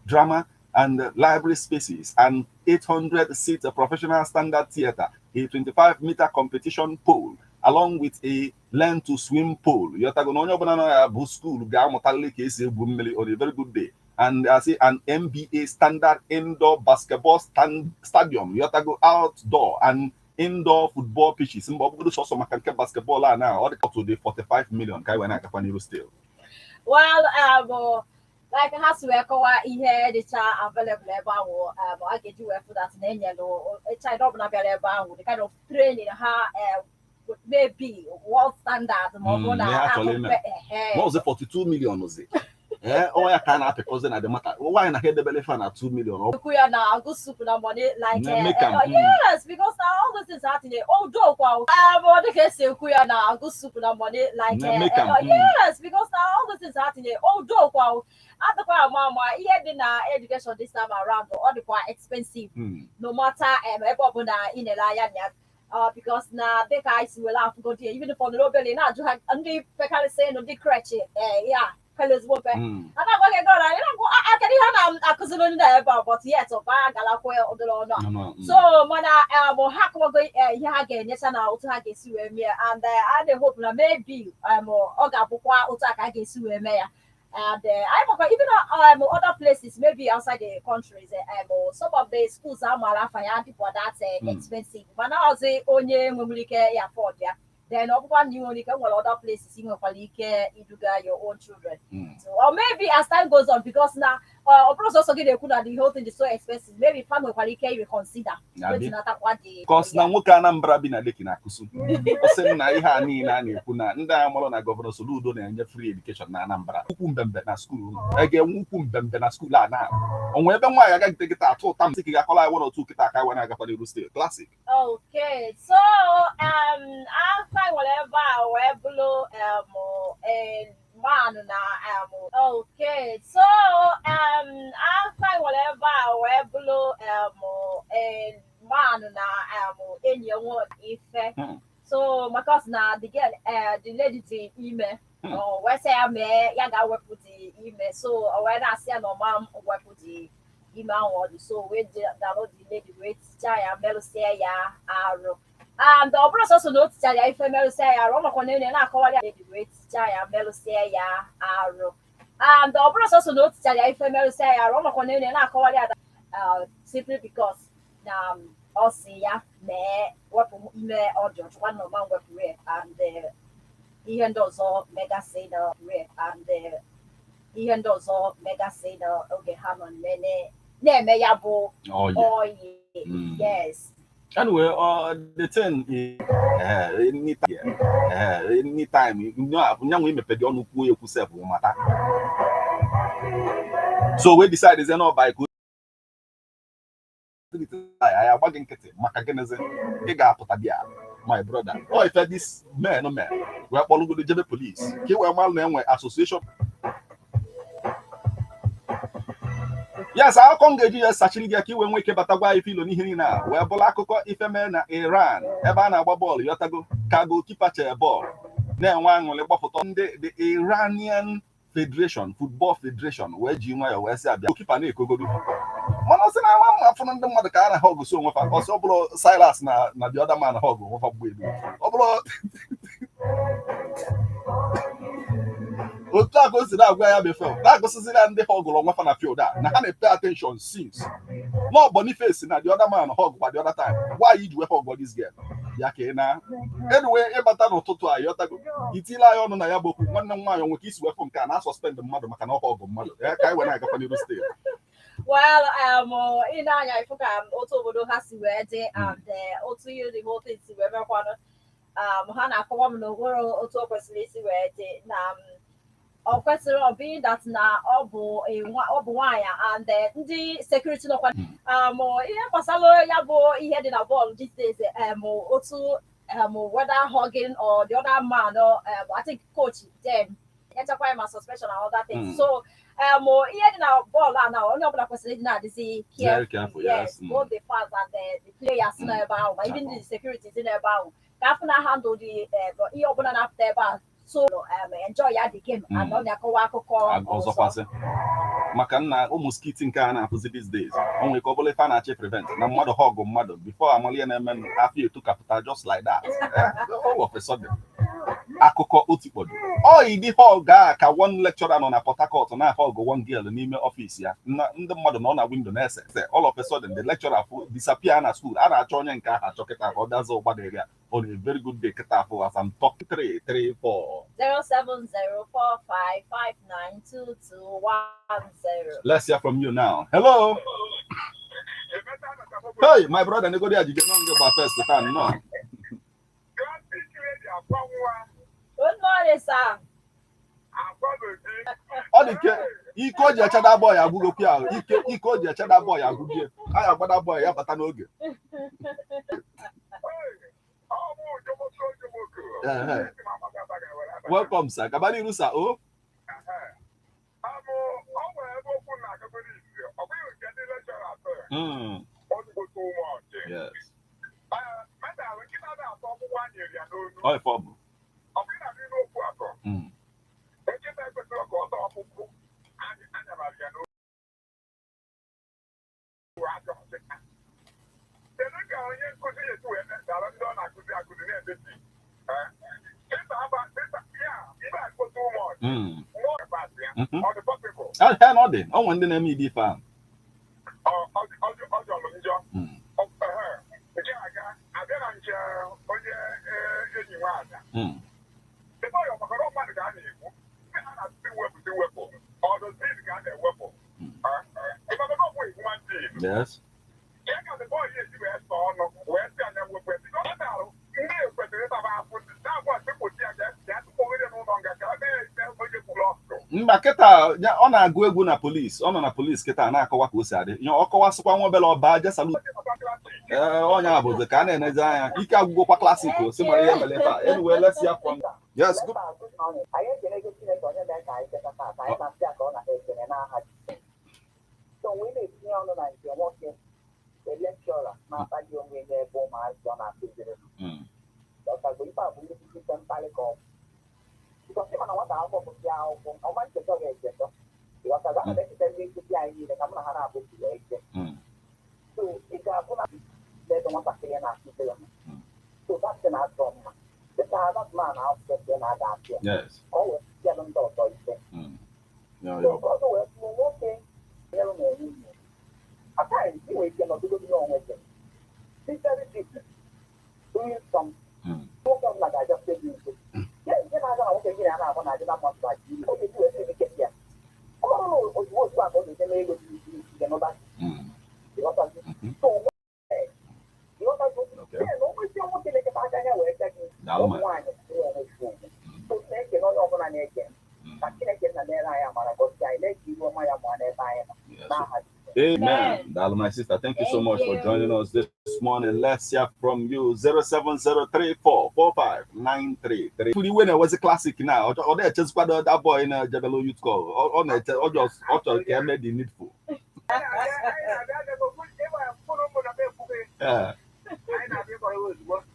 drama and library spaces and 800 seat professional standard theater, a 25-meter competition pole, along with a learn to swim pool. Yotago na onye ọbụla nọ ya bụ school ga-amụtalị ka esi egwu mmiri on a very good day. And I say an NBA standard indoor basketball stadium, yotago, outdoor and indoor football pitches. Mgbe ọ bụrụ sọsọ maka nke basketball a na ọ dị to the 45 million ka anyị wee na-agakwa n'iru still. Well, like ha si wee kọwaa ihe dịcha available ebe ahụ, a ga-eji wee fụ that na enyelu child ọbụla bịara ebe ahụ the kind of training ha maybe world standard ma ọ bụ na Mm, ya achọrọ ime. Ehe. Ma ọzọ 42 million ozi. Ee, ọ ya ka a na-apịkọzi na the matter. Nwaanyị na ha edebele fa na 2 million. Ọ Ukwu ya na agụ soup na money like Na make am, yes, because na all those things ha tinye although kwa ọ dịka esi ekwu ya na agụ soup na money like Na make am, yes, because na all those things ha tinye although kwa adịkwa ama ama ihe dị na education this time around, ọ dịkwa expensive no matter ebe ọbụla ị na-ele anya na ya, because na dịka anyị si were afụgodi ya, even if ọ nọrọ obere na-ajụ ha ndị pekarịsị nụ ndị creche ya pele ezigbo mpe a na-agwa gị ego na ị na-agwa "Ah, kedu ihe a na-akụziri ndị a ebe a?" But yet ọba galakwa ụdịrị ọnụ a. No, So mana ha akọwago ihe ha ga-enyecha na otu ha ga-esi wee mee, and a na-hope na maybe ọ ga-abụkwa otu a ka a ga-esi wee mee ya. And I makwa even other places, maybe outside the countries, some of the schools a maara afa ya dịkwa that expensive, mana ọzọ onye nwere ike ya afford ya, then ọ bụkwa na ị nwere ike nwere other places ị nwekwara ike iduga your own children. So, or maybe as time goes on, because na ọ bụrụ sọsọ gị na-ekwu na the whole thing is so expensive, maybe fa nwekwara ike reconsider Abi. wetunatakwa the Cause na nwoke Anambra bi na Lekki na-akụsu ọ sị m na ihe a niile a na-ekwu na ndị a mụrụ na Governor Soludo na-enye free education na Anambra, ukwu mbembe na school a ga-enwe ukwu mbembe na school a na onwe ebe nwaanyị agagide kịta atụ ụta m sị ka ị ga-akọla anyị one or two kịta ka anyị wee na-agakwa n'iru still, Classic. Okay, so aka nwere ebe a wee bụrụ a man na okay, so aka nwere ebe a wee bụrụ a man na enyi ya nwoke ife. So maka ọ sị na the girl, the lady dị ime. Ọ wee sị ya mee ya ga-awepụ dị ime, so ọ wee na-asị ya na ọma wepụ dị ime ahụ ọ dị, so wee dalụ the lady wee tichaa ya, merụsịa ya arụ. And ọ bụrụ sọsọ na o tichara ya ife, merụsịa ya arụ, ọ nọkwa n'elu ya na-akọwara ya. Lady wee tichaa ya, merụsịa ya arụ. And ọ bụrụ sọsọ na o tichara ya ife, merụsịa ya arụ, ọ nọkwa n'elu ya na-akọwara ya simply because na ọ si ya mee wepụ ime ọ dị, ọchụkwa na ọma wepụrụ ya, and ihe ndị ọzọ megasị na and ihe ndị ọzọ megasị n'oge ha nọ nene na-eme ya bụ Oh, yeah. oyi. Yes. Anyway, the thing is, anytime, anytime, nyanwa imepe dị ọnụ kwuo ekwu sef bụ mata. So we decide is not by anyị agba gị nkịtị maka gịnịzi ị ga-apụta bịa, my brother. Ọ ife this men men wee kpọrọgodo jebe police ka ị wee malụ na enwe association. Yes, akụkọ m ga-eji ya sachiri gị ka i wee nwee ike bata gwa ife ilo n'ihe niile a wee bụrụ akụkọ ife mee na Iran ebe a na-agba bọọlụ. Yọtago ka goalkeeper chee bọọlụ na-enwe aṅụrị gbapụta ndị the Iranian Federation, Football Federation, wee ji nwayọọ wee sị abịa goalkeeper na-ekogodu, mana ọ sị na ama mma afụrụ ndị mmadụ ka a na ha ọgụ si onwe fa ọsọ ọ bụrụ Silas na the other man ha ọgụ onwe fa gbuo elu ọ bụrụ otu a ka o si na-agwa ya befe na-agụsịzị na ndị ha ọgụrụ onwe fa na field a na ha na-pay attention since no Boniface na the other man hug kwa the other time, why iji wee hug this girl ya ka ị na. Anyway, ịbata n'ụtụtụ a yọtago itile anyị ọnụ na ya bụ okwu. Nwanne m nwaanyị onwe ka isi wefụ nke a na suspend mmadụ maka na ọ họgụ mmadụ ya ka anyị wee na-agakwa n'iru steeti. Well, ị na-anya ifu ka otu obodo ha si wee dị and otu ihe the whole thing si wee mekwanụ, ha na-akọwa m na onwere otu o kwesịrị isi wee dị na ọ kwesịrị ọ being that na ọ bụ ọ bụ nwaanyị and ndị security nọkwa. Ihe gbasara ya bụ ihe dị na bọọlụ these days, otu whether hugging or the other man or I think coach then echekwa ya ma suspension and other things. So ihe dị na bọọlụ a na onye ọbụla kwesịrị ịdị na-adịzi Very careful, yes. Both the fans and the players nọ ebe ahụ, ma even the security dị n'ebe ahụ. Ka afọ na handle the ihe ọbụla na-apụta ebe a, so enjoy ya the game and ọ na-akọwa akụkọ ọzọ. Ọzọkwasị maka nna ụmụ skit nke a na-afụzi these days, o nwere ka ọ bụla ife a na-achọ prevent na mmadụ họgụ mmadụ before amalie na-eme afọ etu kapụta just like that. All of a sudden akụkọ otikpodo ọ ịdị họg a ka one lecturer nọ na Port Harcourt na họg one girl n'ime ọfịs ya na ndị mmadụ nọ na window na-ese ese. All of a sudden the lecturer fụ disappear na school. A na-achọ onye nke ahụ achọ kịta ka ọ bịa zaa ụgbada area on a very good day kịta afụ as I'm talking 3 3 4. 07045592210. Let's hear from you now. Hello. Hey, my brother, negodi ajije no nge first time no. Good morning, sir. Ọ dị ke ike o ji echeda boy agwụgokwu ya ike ike o ji echeda boy agwụgie a ya agbada boy ya bata n'oge. Ehe. Welcome, sir. Gaba n'iru, sir. O. Yes. Ọ ife ọ bụ. Kedu ka onye nkụzi esi wee dara ndị ọ na-akụzi akụzi na-edeti Mhm. Ah, ya na ọ dị. Ọ nwere ndị na-eme ịdị ife ahụ. Yes. Mba kịta ọ na-agụ egwu na polis, ọ nọ na polis kịta na-akọwa ka o si adị ya. Ọ kọwasịkwa nwa obere ọba je salut. Ee, onye a bụzi ka a na-enezi anya ike agwụgwọkwa classic o si mara ihe mere ebe a. Anyway, let's hear from, yes, good. Anyị ekele Chineke onye mee ka anyị cheta taata. Anyị na-asị ya ka ọ na-ekele n'aha Jizọs. So wee na-etinye ọnụ na nke nwoke lecturer na-akpali onwe ya ebe ụmụazị ọ na-akụziri. Ọtago ife a bụ nnukwu ife mkpali ka ọ bụ. Because ịma na nwata akwụkwọ bụ ndị akwụkwọ ọma ncheta ga-echetọ. Ịghọtago, ana m echeta ndị nkụzi anyị niile ka mụ na ha na-abụ wee je. So ị ga-abụ na n'ebe nwatakịrị na-akụziri ha. So that thing adọ mma. Dịka that man akwụkwọ ka ị na-aga apịa. Ka ọ wee bịalụ ndị ọzọ ife. Yeah, So yeah. ọzọ wee kwuo nwoke nyere na nwunye. At times, ị nwere ike nọdụgodu n'onwe gị. Be very busy doing something. Nwoke ọbụla ga-abịa gị nso. Ya nke na-aga na nwoke gị na ya na-abụ na-adị na mmadụ na ji oge ji wee sị gị ya. Ọ bụrụ na ozugbo ozugbo a ka ọ ga-eje mee ego dị isi isi n'ụba. Ịghọtago? So, ịghọtago? Okay. Then, o nwezi nwoke na-eketa aka ya wee bịa gị. Daalụ, Ụmụ ma. nwaanyị nwere onwe ha ugwu. So, na-ekele onye ọbụla na-eke ka Chineke nna mere anyị amara gọzie anyị mee ka iru ọma ya mụọ n'ebe anyị nọ n'aha Jizọs. Amen. Daalụ, my sister. Thank you so Thank much for you. joining us this morning. Let's hear from you. 070344593. Furi iwe na-ewezi classic na ọ ọ na-echezikwa that boy na Jebelo Youth Call. Ọ na-eche ọ just ọ chọrọ ka eme the needful. Ee,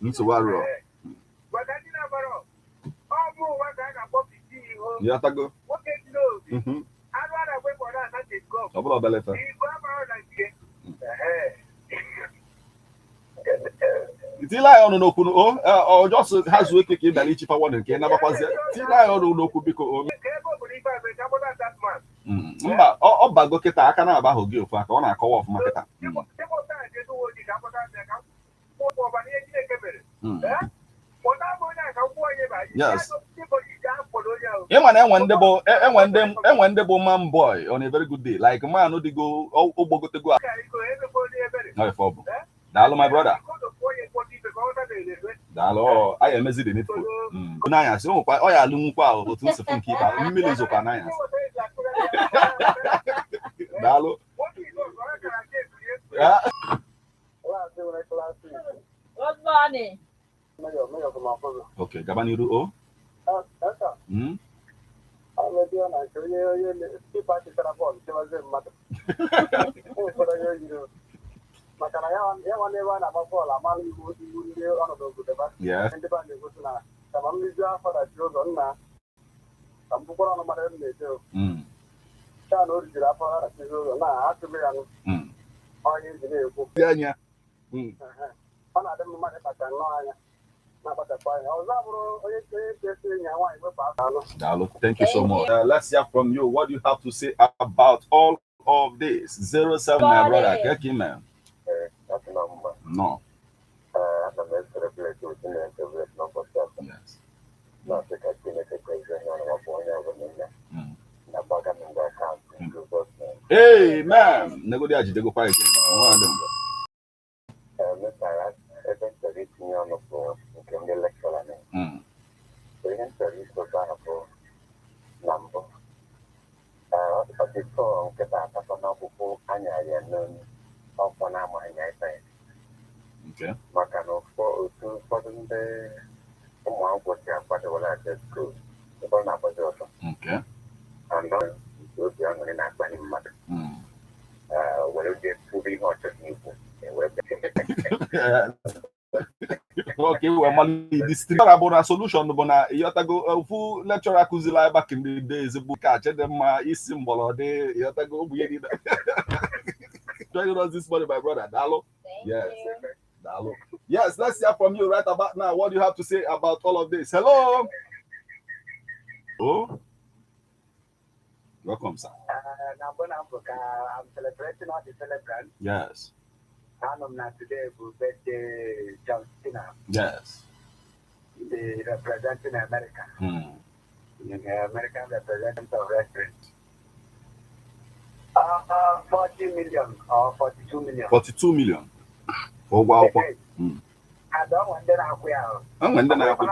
nsogbu arụrọ. Ịghọtago? Mhm. Ọ bụla obele ife. Tila anyị ọnụ n'okwu o ọ just ha zuo ike ka ị bịara ichifa warning nke ị nabakwazie. Tila anyị ọnụ n'okwu biko o. Mba, ọ bago kịta aka na-abahụ gị ofu aka ọ na-akọwa ọfụma kịta. Yes. Ịma na enwe ndị bụ enwe ndị bụ man boy on a very good day, like man dịgo ogbogotego a. No, ife ọ bụ. Daalụ, my brother. Daalụ ọ anyị emezi the needful. N'anyasị o nwekwa ọ ya alụ nwukwa ahụ otu nsogbu nke ikpe mmiri zokwa n'anyasị. Daalụ. Yeah. Good morning. Okay, gaba n'iru o. Maka na ya nwa n'ebe a na-agba bọọlụ amala iwu iwu ndị ọnọdụ obodo ba. Ndị ba na-egosi na kama m rijuo afọ dachi ụzọ nna ka m bụkwara ọnụ mmadụ ebe m na-eje o. Taa na o rijuru afọ dachi ụzọ na atụrụ ya nụ onye ji na-ekwu. Dị anya. Ọ na-adị mma mmadụ ịkpacha nnọọ anya na-akpachapụ anya ọzọ abụrụ onye onye kwesịrị ịnya nwaanyị wepụ afọ anọ. Daalụ. Thank you so Thank much. you. Let's hear from you. What do you have to say about all of this? 07, my Got brother. it. Keki man. No. Ana m e-celebrate otu na-e-celebrate n'ụbọchị atọ Yes. na-asị ka Chineke gọzie onye ọrụ bụ onye ọbụla niile na gbaga m ndị akaụntụ nke ụbọchị. Amen. Negodi ajidegokwa again. Oh, I don't. Mepara ebe m chọrọ itinye ọnụ bụ nke ndị lecturer na ihe m chọrọ ikwu ebe ahụ bụ na mbụ ọ dịtọ nkịta atakọ n'akwụkwọ anya ya n'onu ọkwọ na-ama anya ife ya. Maka na otu ụfọdụ ndị ụmụ akwụkwọ si akwadowela aja school ebe ọ na-agbazi ọsọ anọ nke obi aṅụrị na-akpali mmadụ were jee kwuru ihe ọ chọrọ ikwu ewee bịa. Okay, well, mali district bụ na solution bụ na ịghọtago ofu lecturer akụzila anyị back in the days bụ ka Chidimma isi mgbọrọdị ịghọtago ụmụ ihe niile. Joining us this morning, my brother. Daalụ. Thank Yes. you. Daalụ. Yes, let's hear from you right about now. What do you have to say about all of this? Hello. Oh. Welcome, sir. Na mbụ na mbụ ka I'm celebrating all the celebrants. Anọ m na today bụ birthday John Cena, the representing America, the American representative of wrestling. 40 million or 42 million. 42 million. For ụgwọ akwụkwọ. Ada ọnwa ndị na-akwụ ya ahụ. Enwe ndị na-akwụ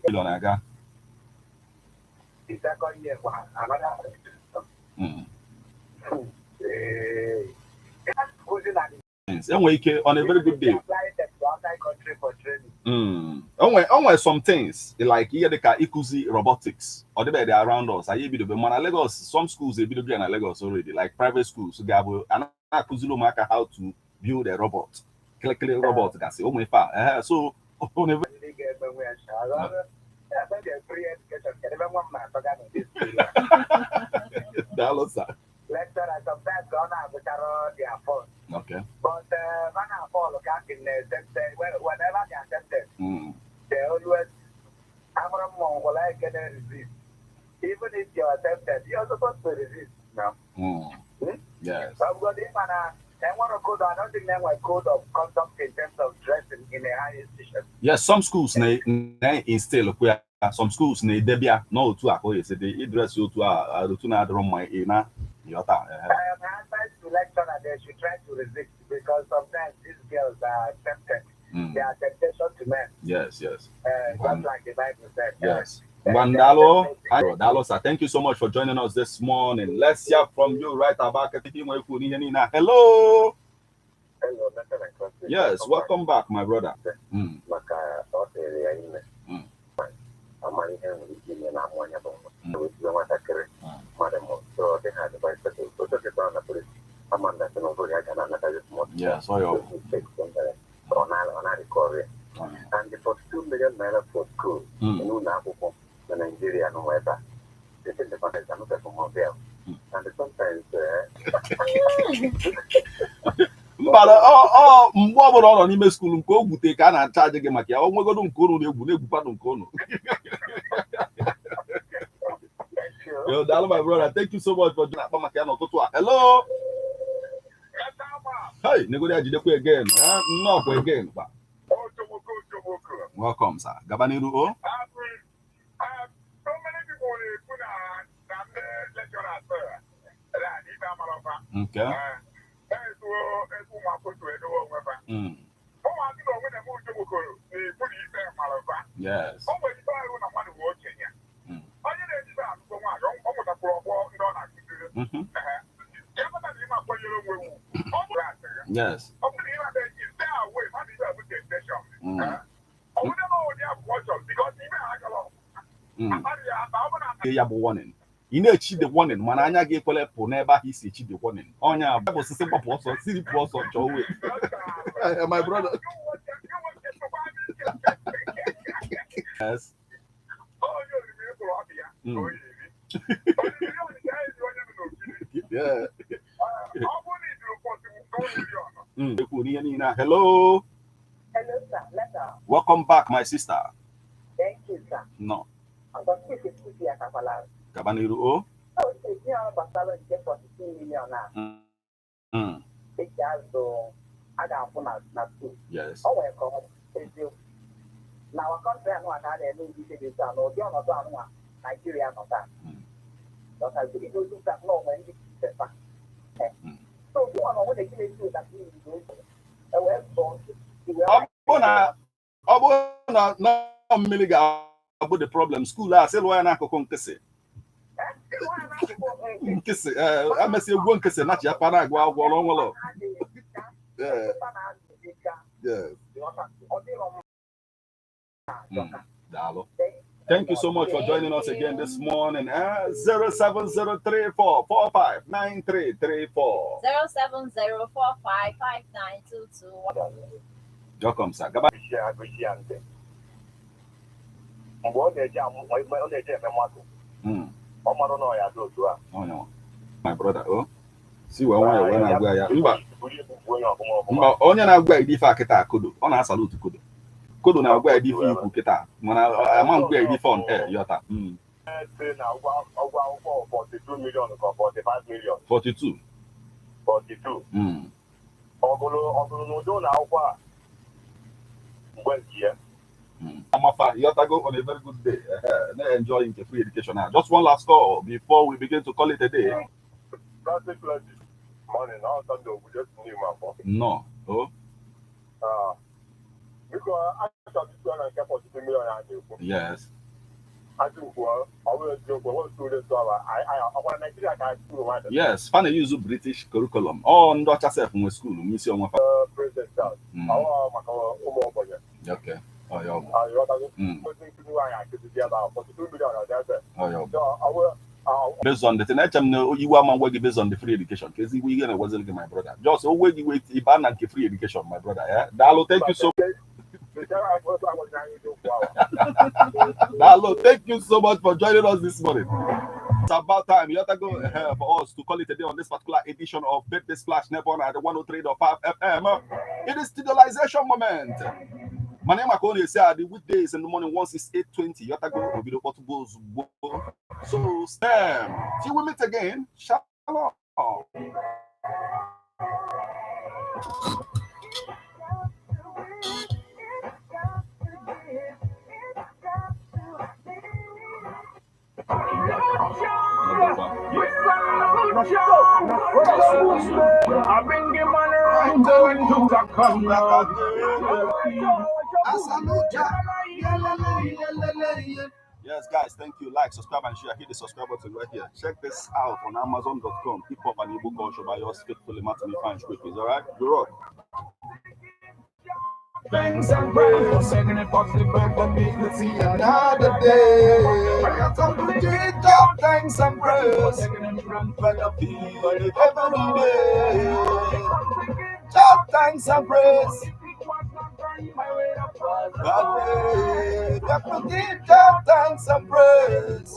million aga. The second year kwa another. Kuzi na Enwe ike on a very good day. Apply them to outside country for training. Onwe some things like ihe dịka ịkụzi robotics ọ dịbeghị around us, anyị ebidobe mana Lagos, some schools ebidogo ya na Lagos already, like private schools ga-abụ a na-akụziri ụmụaka how to build a robot, kịlịkịlị robot gasị ụmụ ife a. Ehe, so on a Ndị ga-emenwe ya ncha. Ebe dị free education, kedu ebe nwa m na-atọga n'ụdị school a? Daalụ, sir. Lecturer sometimes ọ na-abụchara their fault. But when I fall, in the accepted, whenever they accepted, they always, I'm like can resist. Even if you're accepted, you're supposed to resist now. Yes. So I'm going to I want a code. I don't think they want a code of conduct in terms of dressing in a high institution. Yes, some schools na na instill kwa, some schools na-edebe ya n'otu a ka o esi dị i-dress otu a otu na-adịrọ mma ị na ịghọta ehe. My advice to lecturer, they should try to resist because sometimes these girls are tempted. They are temptation to men, just like the Bible said. Yes. Ngwandalo, Daalụ, sir. Thank you so much for joining us this morning. Let's hear from you right about Hello. Hello, Dr. Francis. Yes, welcome back, my brother. Maka ọ dịrị ya ime amara ihe nwere ike ime na amụ anya bụ nwa wee nwatakịrị mmadụ mụ so ọ dịghị adịba otu na polisi ama ndasị na ụbụrụ ya ga na-anatazi small Yeah, sorry. ọ na ọ na-arịkọ ọrịa and the 42 million naira for school n'ụlọ akwụkwọ na Nigeria nọ ebe a. The thing about it, I'm not from there. And sometimes Mba, ọ mgbe ọbụla ọ nọ n'ime school nke o gwute ka a na-achaji gị maka ya o nwegodo nke unu na-egwu na-egwukwanụ nke unu. Yo, daalụ, my brother. Thank you so much for joining akpa maka ya n'ụtụtụ a. Hello. Hey, negodi ajidekwa again. Eh, nnọọ kwa again kwa. Welcome, sir. Gaba n'iru o. So many people na-ekwu na na ndị lecturers na ikpe amarọfa. Ezuo ezu ụmụ akwụkwọ edowe onwe fa. Ụmụazị na onwe na-eme ojomokoro na-ekwu na ikpe amarọfa. O nwere ife ahụ na mmadụ bụ okenye. Onye na-ejibe akụkọ nwaanyị ọ mụtakwuru ọgbọ ndị ọ na-akụziri. Ya pụta na ịma akwanyere onwe ugwu. Ọ bụrụ asịrị. Ọ bụrụ na ịma eji stay away, mmadụ ibe bụ temptation. Ọ bụrụ na ụdị abụọ chọrọ because ibe ha agala akparị ya akpa ọ bụ na Ya bụ warning. Ị na-echi the warning, mana anya gị ekwele pụ n'ebe ahụ isi echi the warning. Ọnya bụ osisi gbapụ ọsọ, siri pụ ọsọ chọọ wee. My brother. Yes. Yeah. Hello. Hello, sir. Letter. Welcome back, my sister. Thank you, sir. No. Gaba n'iru o. Yes. Na our country anụ a ka a na-eme ụdị ihe dị otu a n'ụdị ọnọdụ anụ a Naijiria nọ taa. Ọ bụrụ na mmiri ga-abụ the problem, school a sị lụọ ya n'akụkụ nkịsị. Nkịsị emesịa egwuo nkịsị nachi ya para agụ akwụkwọ ọrụ nwụlọ. Daalụ. Thank you so much for joining us again this morning. 07034459334. 070455922. Welcome, sir. Gaba. Mgbe ọ na-eje eme mmadụ, ọ marụ na ọ ya dị otu a. My brother, oh. Si wee nwayọọ wee na-agwa ya. Mba, onye na-agwa ya ife a kịta kodo, ọ na-asalutu kodo. Kodo na-agwa ya ife ikwu kịta, mana ama ngwa ya ife on air yọta. Na ụgwọ akwụkwọ 42 million ka 45 million. 42. 42. Ọ gụrụ n'ụdị ụlọ akwụkwọ a mgbe nke ya. Amafa, Yotago on a very good day. Enjoying the free education now. Just one last call before we begin to call it a day. Morning, No. Oh. Because I thought this one and 42 million. Yes. Yes, fa na-use British curriculum. Oh, ndị ọcha sef nwe school n'isi onwe fa. Okay. Oh, yeah. Oh, yeah. Based on the thing, eche m na iwu ama ngwa gị based on the free education. Ka ezigbo ihe na-egwaziri gị, my brother. Just owe gị wait ịba na nke free education, my brother. Yeah? Daalụ, thank you so Daalụ, thank you so much for joining us this morning. It's about time you have to go for us to call it a day on this particular edition of Birthday Splash Nebon at the 103.5 FM. It is studialization moment. My name is Akoni. The weekdays in the morning once it's 8:20. You have to go. So, Sam, till we meet again. Shalom. I bring him on right going to the come. Yes, guys, thank you. Like, subscribe, and share. Hit the subscribe button right here. Check this out on Amazon.com. Hip Hop and Igbo Culture by yours faithfully, Martin Fine Quick. All right, you rock. Thanks and praise, making it possible for me to see another day. Thanks and praise for the people every day. Top thanks and praise. God, thanks and praise.